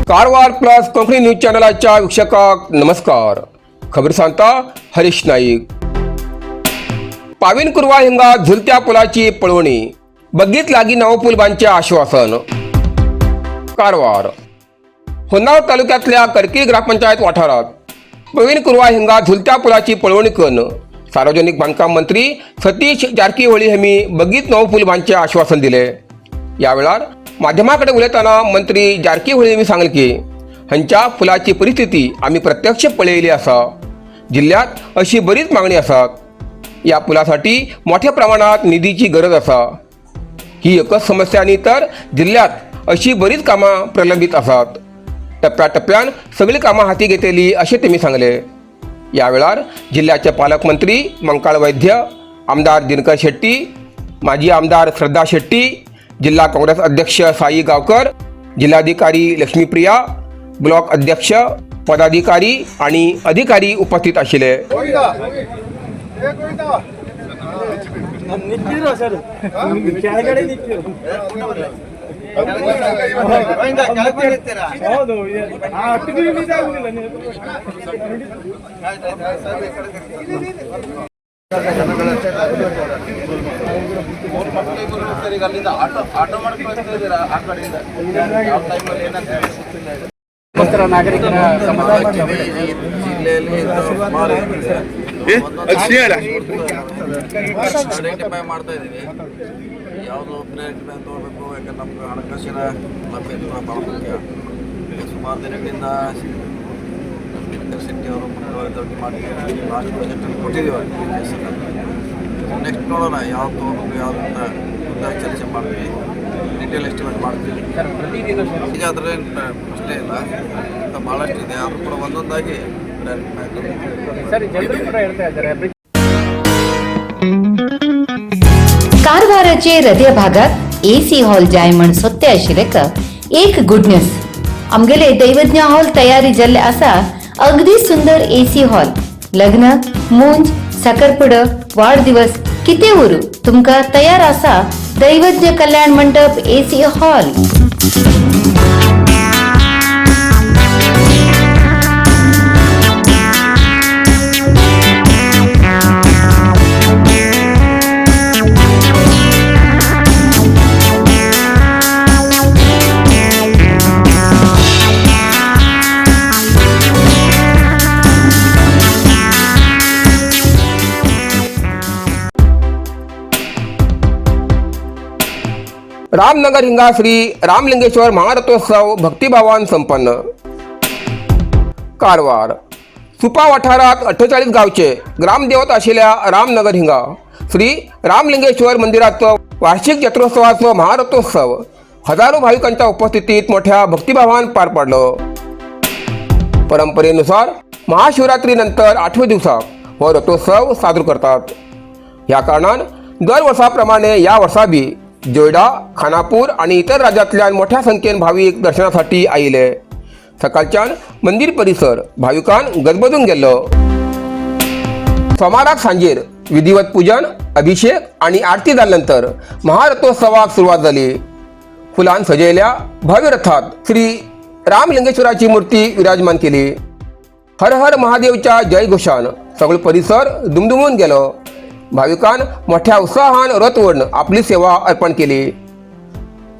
Karwar plus Konkani news चॅनलाच्या वीक्षकांक नमस्कार. खबर सांगता हरीश नाईक. पावीन कुरवा हिंगा झुलत्या पुलाची पळवणी, बग्गीत लागी नवो पूल बांधचे आश्वासन. कारवार होन्नावर तालुक्यातल्या करकीर ग्रामपंचायत वाठारात प्रवीण कुरवा हिंगा झुलत्या पुलाची पळवणी करून सार्वजनिक बांधकाम मंत्री सतीश जारकीहोळी यांनी बगीत नवो पूल बांधचे आश्वासन दिले. या वेळार माध्यमाकडे उलयतना मंत्री जारकीहोळी यांनी सांगले की हंच्या पुलाची परिस्थिती आम्ही प्रत्यक्ष पळयली आसा. जिल्ह्यात अशी बरीच मागणी आसात. या पुलासाठी मोठ्या प्रमाणात निधीची गरज आसा. ही एकच समस्या न्ही तर जिल्ह्यात अशी बरीच कामां प्रलंबीत आसात. टप्प्याटप्प्यान सगळी कामां हाती घेतली अशें तेमी सांगले. या वेळार जिल्ह्याचे पालकमंत्री मंकाळ वैद्य, आमदार दिनकर शेट्टी, माजी आमदार श्रद्धा शेट्टी, जिल्हा काँग्रेस अध्यक्ष साई गावकर, जिल्हाधिकारी लक्ष्मीप्रिया, ब्लॉक अध्यक्ष, पदाधिकारी आणि अधिकारी उपस्थित आशिल्ले. ನಿಂತಿರೋ ಸರ್, ಕೆಳಗಡೆ ನಿಂತಿರೋ. ಹೌದು, ಅಷ್ಟು ಆಗುದಿಲ್ಲ ನೀವು. ಈಗ ಅಲ್ಲಿಂದ ಆಟೋ ಆಟೋ ಮಾಡ್ಕೊಂಡು ಇದ್ದೀರಾ ಆ ಕಡೆಯಿಂದ? ಯಾವ ಟೈಮಲ್ಲಿ ಏನಾಗ್ತದೆ ಗೊತ್ತಿಲ್ಲ ಇದು. ನಾಗರಿಕರ ಈ ಜಿಲ್ಲೆಯಲ್ಲಿ ಸುಮಾರು ಐಡೆಂಟಿಫೈ ಮಾಡ್ತಾ ಇದ್ದೀವಿ, ಯಾವುದು ಪ್ರಿಯಾರಿಟಿ ಮೇಲೆ ತೊಗೋಬೇಕು. ಯಾಕಂದ್ರೆ ನಮ್ಗೆ ಹಣಕಾಸಿನ ಲಭ್ಯತೆ ಕೂಡ ಭಾಳ ಮುಖ್ಯ. ಈಗ ಸುಮಾರು ದಿನಗಳಿಂದ ದಿನಕರ್ ಶೆಟ್ಟಿ ಅವರು ಮುಂದುವರೆದವ್ರಿಗೆ ಮಾಡಿ ಲಾಸ್ಟ್ ಬಜೆಟಲ್ಲಿ ಕೊಟ್ಟಿದ್ದೀವಿ ಅವ್ರಿಗೆ. ನೆಕ್ಸ್ಟ್ ನೋಡೋಣ ಯಾವ್ದು ತೊಗೋಬೇಕು ಯಾವ್ದು ಅಂತ ಮುಂದಾಗಿ ಚರ್ಚೆ ಮಾಡ್ತೀವಿ, ಡೀಟೇಲ್ ಎಸ್ಟಿಮೇಟ್ ಮಾಡ್ತೀವಿ. ಈಗ ಅದರೇನು ಪ್ರಶ್ನೆ ಇಲ್ಲ ಅಂತ, ಭಾಳಷ್ಟು ಇದೆ. ಆದರೂ ಕೂಡ ಒಂದೊಂದಾಗಿ ಪ್ರಿಯಾರಿಟಿ ಮೇಲೆ ತಗೋಬೇಕು. ಸರ್, ಜನರು ಕೂಡ ಹೇಳ್ತಾ ಇದ್ದಾರೆ. कारवाराचे हृदय भागात एसी हॉल जाय म्हण सोदते आशिल्ले एक गुड न्यूज. आमगेले दैवज्ञ हॉल तयारी जाल्ले आसा. अगदी सुंदर एसी हॉल. लग्न, मुंज, साखरपुडो, वाडदिवस कितें उरूं, तुमकां तयार आसा दैवज्ञ कल्याण मंडप एसी हॉल. रामनगर हिंगा श्री रामलिंगेश्वर महारथोत्सव भक्तिभावान संपन्न. कारवार सुपा वाठारात 48 गावचे ग्रामदेवत आशिल्ल्या रामनगर हिंगा श्री रामलिंगेश्वर मंदिराचो वार्षिक जत्रोत्सवाचो महारथोत्सव हजारो भाविकांच्या उपस्थितीत मोठ्या भक्तिभावान पार पडलो. परंपरेनुसार महाशिवरात्रीनंतर आठव्या दिवसाक हो रथोत्सव साजरो करतात. ह्या कारणान दर वर्साप्रमाणे ह्या वर्सा बी जोयडा, खानापूर आणि इतर राज्यांतल्यान मोठ्या संख्येन भावीक दर्शनासाठी आयिल्ले. सकाळच्यान मंदिर परिसर भाविकान गजबजून गेल्लो. सोमाराक सांजेर विधिवत पूजन, अभिषेक आणि आरती जाल्या नंतर महारथोत्सवाक सुरवात जाली. फुलान सजयल्या भव्य रथात श्री रामलिंगेश्वराची मूर्ती विराजमान केली. हर हर महादेवच्या जयघोषान सगळो परिसर दुमदुमून गेलो. भाविकान मोठ्या उत्साहान रथ ओढून आपली सेवा अर्पण केली.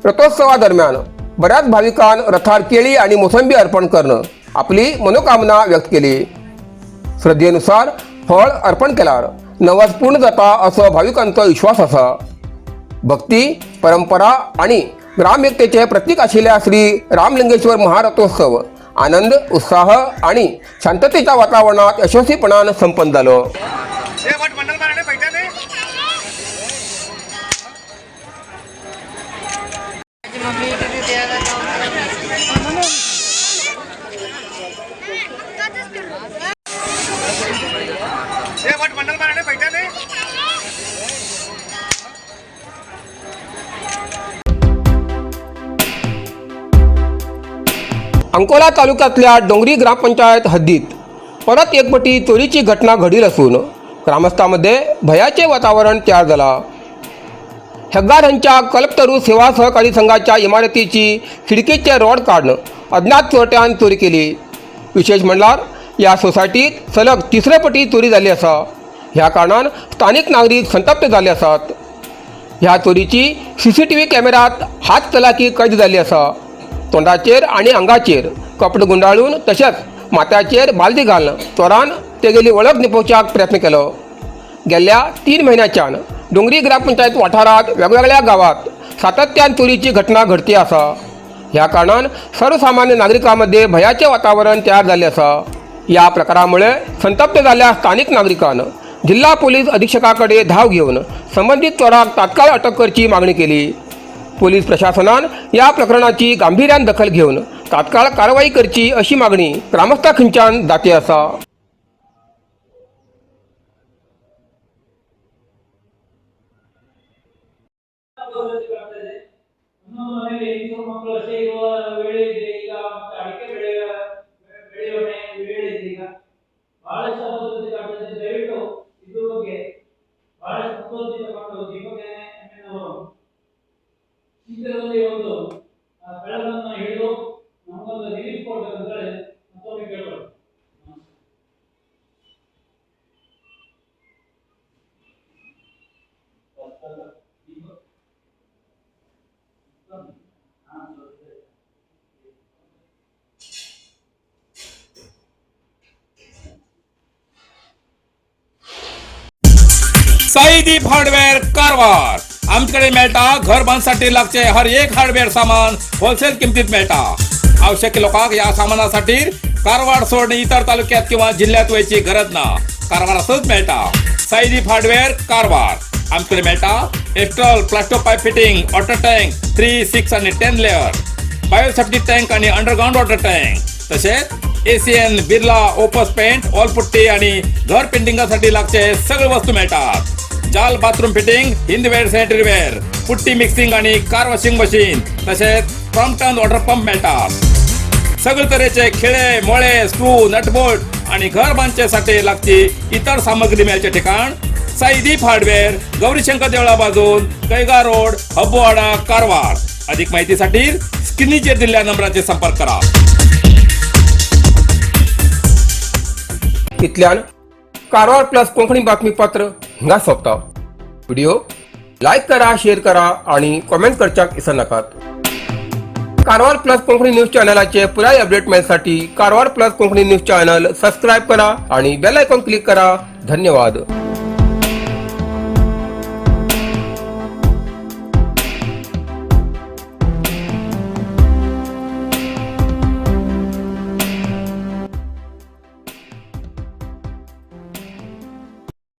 रथोत्सवादरम्यान बऱ्याच भाविकान रथार केळी आणि मोसंबी अर्पण करणं आपली मनोकामना व्यक्त केली. श्रद्धेनुसार फळ अर्पण केल्यार नवस पूर्ण जाता असो भाविकांचो विश्वास आसा. भक्ती, परंपरा आणि ग्रामएकतेचे प्रतीक आशिल्ल्या श्री रामलिंगेश्वर महारथोत्सव आनंद, उत्साह आणि शांततेच्या वातावरणात यशस्वीपणान संपन्न जालो. अंकोला तालुक्यातल्या डोंगरी ग्रामपंचायत हद्दीत परत एकपटी चोरीची घटना घडील असून ग्रामस्थांमध्ये भयाचे वातावरण तयार झाला. हेग्गार हांच्या कल्पतरू सेवा सहकारी संघाच्या इमारतीची खिडकीचे रॉड काढणं अज्ञात चोरट्यान चोरी केली. विशेष म्हणल्यार ह्या सोसायटीत सलग तिसरे पटी चोरी जाल्ली आसा. ह्या कारणान स्थानिक नागरीक संतप्त जाल्ले आसात. ह्या चोरीची CCTV कॅमेरात हात चलाकी कैद जाल्ली आसा. तोंडाचेर आनी आंगाचेर कपडे गुंडाळून तशेंच माथ्याचेर बालदी घालून चोरान तेगेली वळख लिपोवच्याक प्रयत्न केलो. गेल्ल्या 3 म्हयन्याच्यान डोंगरी ग्रामपंचायत वाठारांत वेगवेगळ्या गांवांत सातत्यान चोरीची घटना घडती आसा. ह्या कारणान सर्वसामान्य नागरिकां मदें भयाचें वातावरण तयार जाल्लें आसा. ह्या प्रकारामुळे संतप्त जाल्ल्या स्थानिक नागरिकान जिल्हा पोलीस अधीक्षका कडेन धांव घेवन संबंदीत चोराक तात्काळ अटक करची मागणी केली. पोलीस प्रशासनान ह्या प्रकरणाची गांभीर्यान दखल घेवन तात्काळ कारवाई करची अशी मागणी ग्रामस्थां खंयच्यान जाती आसा. ಇನ್ನೊಂದು ಮನೆಯಲ್ಲಿ ಹೆಂಗಸರು ಮಕ್ಕಳು ಅಷ್ಟೇ ಇರುವ ವೇಳೆ ಇದೆ ಈಗ, ಮತ್ತೆ ಅಡಿಕೆ ಬೆಳೆಯುವ ವೇಳೆ ಇದೆ ಈಗ. ಬಹಳಷ್ಟು ಅಭದ್ರತೆ ಕಾಡ್ತದೆ. ದಯವಿಟ್ಟು ಇದ್ರ ಬಗ್ಗೆ ಬಹಳಷ್ಟು ಮುತುವರ್ಜಿ ತಗೊಂಡು ದೀಪಕ್ ಎಂ ಅವರು ಶೀಘ್ರದಲ್ಲಿ ಒಂದು ಕಳ್ಳನನ್ನು ಹಿಡಿದು ನಮಗೊಂದು ರಿಲೀಫ್ ಕೊಡ್ಬೇಕಂತೇಳಿ ಮತ್ತೊಮ್ಮೆ ಕೇಳ್ಕೊಳ್ಳಿ. साईदीप हार्डवेअर कारवार. आमच्याकडे मेळटा घर बांधसाठी लागचे हर एक हार्डवेअर सामान होलसेल किमतीत मेळटा. आवश्यक लोकांक या सामानासाठी कारवार सोडून इतर तालुक्यात किंवा जिल्ह्यात वयची गरज ना, कारवारातच मेळटा. साईदीप हार्डवेअर कारवार. आमच्याकडे मेळटा Astral plaster pipe fitting, water tank 3, 6 आणि 10 लेअर, बायोसेफ्टी टँक आणि अंडरग्राऊंड वॉटर टँक, तसेच ACN Birla Opus paint, wall putty आणि घर पेंटिंगासाठी लागचे सगळे वस्तू मिळतात. जाल bathroom fitting, Hindware sanitary ware, putty mixing आणि कार वॉशिंग मशीन, तसेच क्रॉम्प्टन वॉटर पंप मिळतात. सगळे तऱ्हेचे खिळे मोळे, स्क्रू, नटबोल्ट आणि घर बांधच्यासाठी लागची इतर सामग्री मिळायचे ठिकाण साईदीप हार्डवेअर, गौरीशंकर देवळा बाजून, कैगा रोड, हब्बोवाडा, कारवार. अधिक माहितीसाठी स्क्रीनचेर दिलेल्या नंबराचे संपर्क करा. इतल्यान कारवार प्लस कोंकणी बातमीपत्र हिंगा सोंपता. व्हिडिओ लायक करा, शेअर करा आणि कॉमेंट करच्याक विसरनाकात. कारवार प्लस कोंकणी न्यूज चॅनलाचे पुराय update मेळसाठी Karwar plus Konkani news channel subscribe करा आणि बेल आयकॉन क्लिक करा. धन्यवाद.